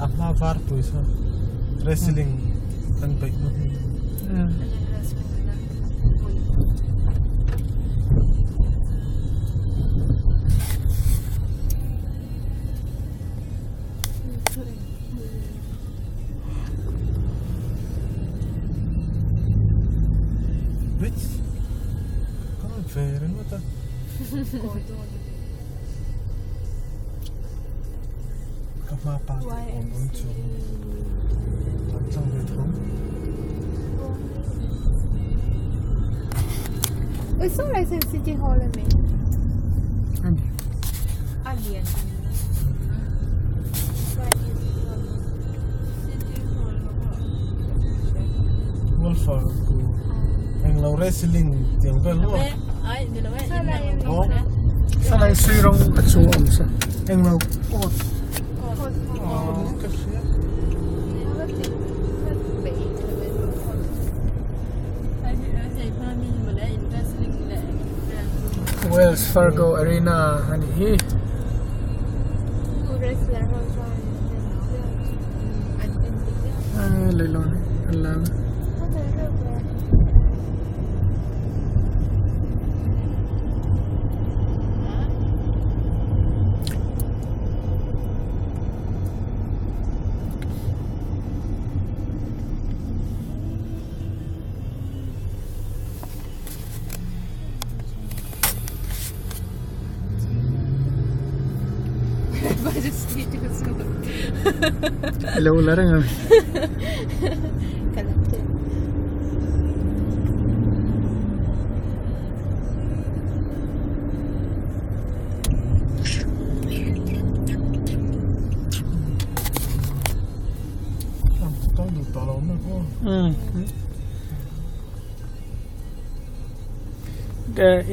A hma var pui sawn wrestling an beih na hmun Bridge ka rawn ve ringawt a. Ka hma pa te awm awm chu an tlang ve tho. Oi saw lai sawn city hall a ni. Ani. A lian. Wolfer ku englo wrestling tiang vel maw? Salai sui rawng a chung a awm sa englo coat Wells Fargo Arena a nih hi. Leihlawn hi an la a. Lo la reng a mi.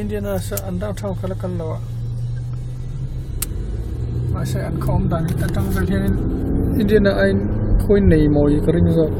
Indiana saw an downtown kha la kal lo a mahse an khaw awm dan hi atang vel hianin Indiana aiin khawi nei mawi ka ring zawk.